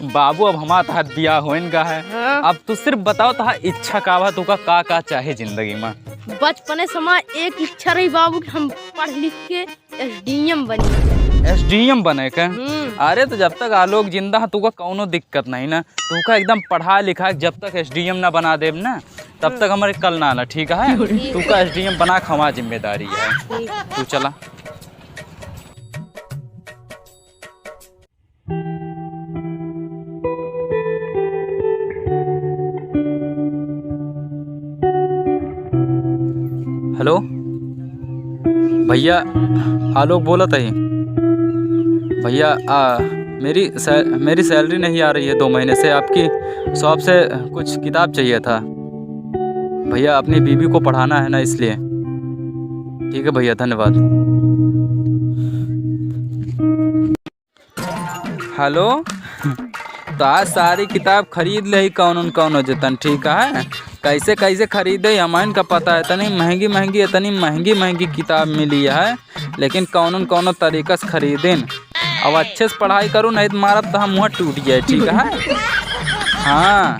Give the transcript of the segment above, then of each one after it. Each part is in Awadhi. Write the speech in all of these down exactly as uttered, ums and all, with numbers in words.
बाबू, अब हमार तहार बियाह होइन गा है। हाँ। अब तू सिर्फ बताओ, तहार इच्छा का बा, तोका का का चाहे जिंदगी मा? बचपने से हमार एक इच्छा रही बाबू कि हम पढ़ लिख के एसडीएम बनी। एसडीएम बने के? हम्म। अरे, तो जब तक आलोक जिंदा है, तोका कौनो दिक्कत नहीं ना। तोका एकदम पढ़ा लिखा के जब तक एसडीएम ना बना देब ना, तब तक हमारे कल ना आना, ठीक है? ठीक। तोका एसडीएम बना के हमार जिम्मेदारी है। ठीक। तू चला। हेलो भैया, आलोक बोलत है भैया। आ, मेरी सै-, मेरी सैलरी नहीं आ रही है दो महीने से। आपकी शॉप से कुछ किताब चाहिए था भैया, अपनी बीवी को पढ़ाना है ना, इसलिए। ठीक है भैया, धन्यवाद। हेलो, तो आज सारी किताब खरीद लेही कौनो न कौनो जतन, ठीक है? कैसे कैसे खरीदे, हमन का पता है, इतनी महंगी महंगी, इतनी महंगी महंगी किताब मिली है, लेकिन कौनो न कौनो तरीका से खरीदिन। अब अच्छे से पढ़ाई करू, नहीं तो मारब तो हम मुँह टूट जाए, ठीक है? हाँ।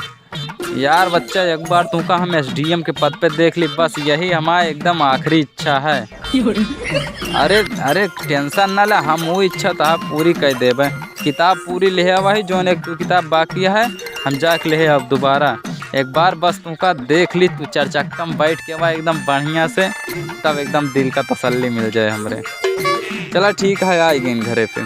यार बच्चा, एक बार तोका हम एसडीएम के पद पे देख ली, बस यही हमार एकदम आखिरी इच्छा है। अरे, अरे, टेंशन ना ले, हम वो इच्छा तो आप पूरी कर देबे। किताब पूरी ले आवा ही, जौन एक दो किताब बाकी है, हम जाके ले अब दोबारा। एक बार बस तोका देख ली, तू चार चक्का में बैठ के आवा एकदम बढ़िया से, तब एकदम दिल का तसल्ली मिल जाए हमरे। चला ठीक है, आ गइन घरे पे।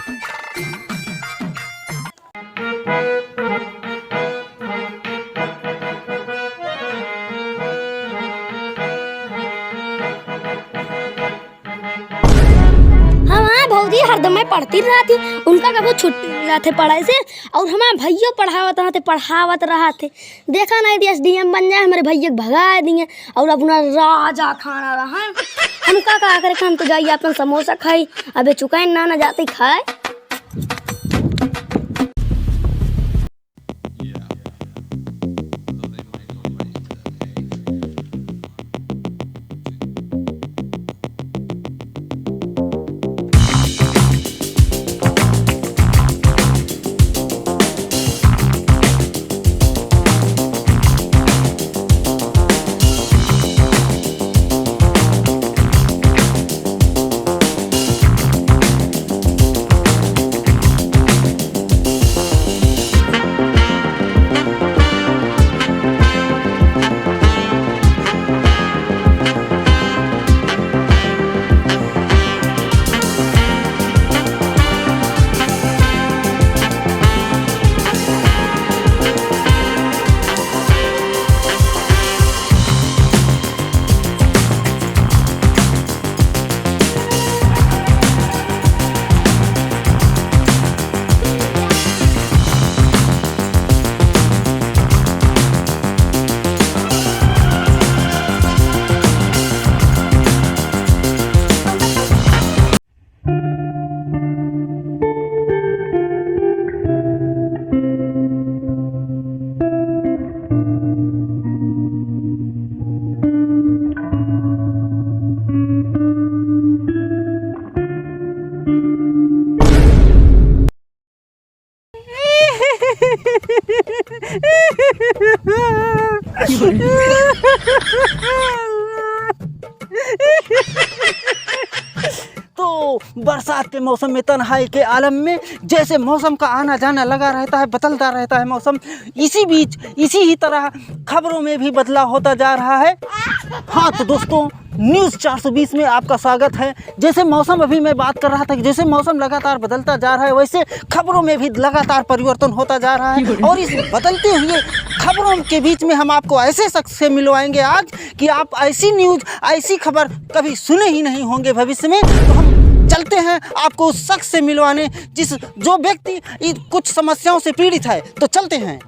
हमार भौजी हरदम पढ़ती रहती, उनका कबो छुट्टी मिल जाते पढ़ाई से, और हमार भैया पढ़ावत रहते, पढ़ावत रहते। देखा नहीं, एसडीएम बन जाए, हमरे भैया के भगा दिए, और अपना राजा खाना रहा। हम का, का करे, हम तो जाइए अपन समोसा खाई, अबे चुकाए ना, ना जाते खाए। तो बरसात के मौसम में, तन्हाई के आलम में, जैसे मौसम का आना जाना लगा रहता है, बदलता रहता है मौसम, इसी बीच, इसी ही तरह खबरों में भी बदलाव होता जा रहा है। हाँ, तो दोस्तों, न्यूज़ चार सौ बीस में आपका स्वागत है। जैसे मौसम, अभी मैं बात कर रहा था कि जैसे मौसम लगातार बदलता जा रहा है, वैसे खबरों में भी लगातार परिवर्तन होता जा रहा है। और इस बदलते हुए खबरों के बीच में हम आपको ऐसे शख्स से मिलवाएंगे आज कि आप ऐसी न्यूज़, ऐसी खबर कभी सुने ही नहीं होंगे भविष्य में। तो हम चलते हैं आपको उस शख्स से मिलवाने, जिस, जो व्यक्ति इन कुछ समस्याओं से पीड़ित है। तो चलते हैं।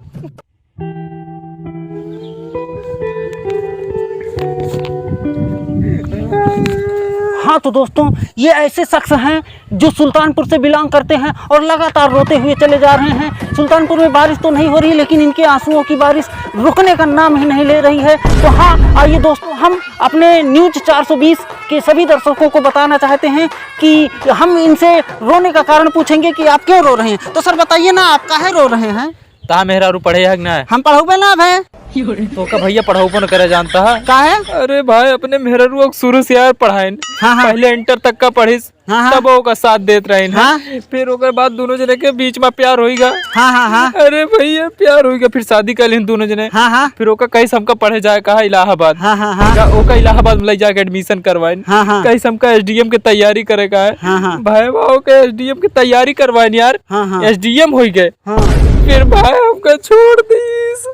हाँ, तो दोस्तों, ये ऐसे शख्स हैं जो सुल्तानपुर से बिलोंग करते हैं और लगातार रोते हुए चले जा रहे हैं। सुल्तानपुर में बारिश तो नहीं हो रही, लेकिन इनके आंसुओं की बारिश रुकने का नाम ही नहीं ले रही है। तो हाँ, आइए दोस्तों, हम अपने न्यूज चार सौ बीस के सभी दर्शकों को बताना चाहते हैं कि हम इनसे रोने का कारण पूछेंगे कि आप क्यों रो रहे हैं। तो सर, बताइए ना, आप काहे रो रहे हैं? ता मेहरारू पढ़े है कि ना? हम पढ़ौबे ना भाई। तो का भैया पढ़ौबो न करे जानता है? काहे? अरे भाई, अपने मेहरारू को शुरू से यार पढ़ाइन। हाँ, हाँ। पहले इंटर तक का पढ़िस, हाँ, हाँ। तब ओका साथ देत रहिन। हाँ। फिर ओकर बाद दोनों जने के बीच में प्यार होइगा। हाँ, हाँ, हाँ। अरे भैया, प्यार होइगा, फिर शादी कर लिन दोनों जने। हाँ, हाँ। फिर ओका कहिस हमका पढ़े जाए का है इलाहाबाद। हाँ, हाँ, हाँ। का ओका इलाहाबाद में ले जाके एडमिशन करवाइन। हाँ, हाँ। कहिस हमका एसडीएम के तैयारी करे का है। हाँ, हाँ। भाई, बाबू के एसडीएम के तैयारी करवाइन यार। हाँ, हाँ। एसडीएम होइगे। हाँ। फिर भाई हमका छोड़ दीस।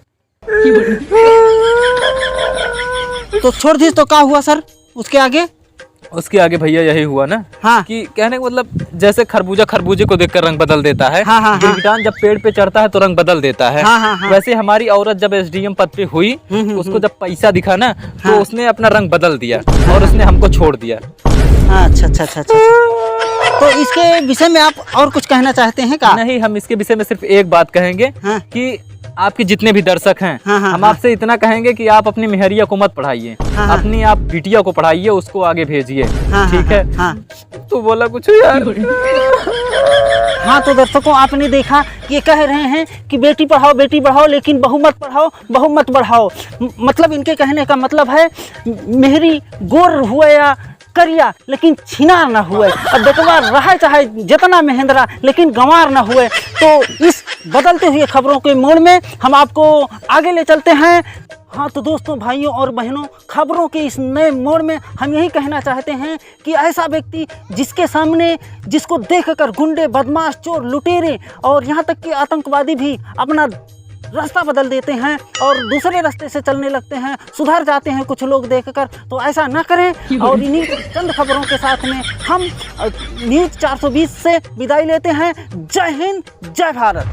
तो छोड़ दीस तो का हुआ सर, उसके आगे? उसके आगे भैया यही हुआ ना, हाँ। कि कहने का मतलब, जैसे खरबूजा खरबूजे को देखकर रंग बदल देता है, हाँ, हाँ, हाँ। गिरगिटान जब पेड़ पे चढ़ता है तो रंग बदल देता है, हाँ, हाँ, हाँ। वैसे हमारी औरत जब एसडीएम पद पे हुई, हम्म, हम्म, उसको हम्म। जब पैसा दिखा ना, तो हाँ। उसने अपना रंग बदल दिया हाँ, और हाँ। उसने हमको छोड़ दिया। अच्छा, अच्छा, अच्छा, अच्छा, अच्छा। तो इसके विषय में आप और कुछ कहना चाहते हैं का? नहीं, हम इसके विषय में सिर्फ एक बात कहेंगे हाँ। कि आपके जितने भी दर्शक हैं, हाँ, हाँ, हम हाँ। आपसे इतना कहेंगे कि आप अपनी मेहरिया को मत पढ़ाइए, हाँ, हाँ। अपनी आप बिटिया को पढ़ाइए, उसको आगे भेजिए, हाँ, हाँ, ठीक है? हाँ, हाँ। तो बोला कुछ यार। हाँ, तो दर्शकों, आपने देखा, ये कह रहे हैं कि बेटी पढ़ाओ, बेटी बढ़ाओ, लेकिन बहू मत पढ़ाओ, बहू मत बढ़ाओ। म-, मतलब, इनके कहने का मतलब है, मेहरी गोर हुए या करिया, लेकिन छिनार ना हुए, और बेटवा रहे चाहे जितना महेंद्रा, लेकिन गंवार ना हुए। तो इस बदलते हुए खबरों के मोड़ में हम आपको आगे ले चलते हैं। हाँ, तो दोस्तों, भाइयों और बहनों, खबरों के इस नए मोड़ में हम यही कहना चाहते हैं कि ऐसा व्यक्ति जिसके सामने, जिसको देखकर गुंडे, बदमाश, चोर, लुटेरे और यहाँ तक कि आतंकवादी भी अपना रास्ता बदल देते हैं और दूसरे रास्ते से चलने लगते हैं, सुधर जाते हैं कुछ लोग देखकर, तो ऐसा ना करें। और इन्हीं चंद खबरों के साथ में हम, अ, न्यूज चार सौ बीस से विदाई लेते हैं। जय हिंद, जय भारत।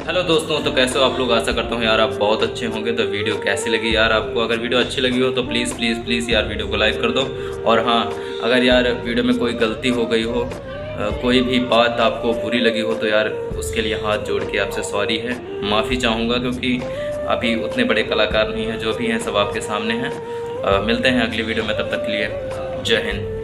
हेलो दोस्तों, तो कैसे हो आप लोग? आशा करता हूँ यार आप बहुत अच्छे होंगे। तो वीडियो कैसी लगी यार आपको? अगर वीडियो अच्छी लगी हो तो प्लीज़, प्लीज़, प्लीज़ यार वीडियो को लाइक कर दो। और हाँ, अगर यार वीडियो में कोई गलती हो गई हो, अ, कोई भी बात आपको बुरी लगी हो तो यार उसके लिए हाथ जोड़ के आपसे सॉरी है, माफ़ी चाहूँगा, क्योंकि अभी उतने बड़े कलाकार नहीं हैं, जो भी हैं सब आपके सामने हैं। अ, मिलते हैं अगली वीडियो में, तब तक के लिए जय हिंद।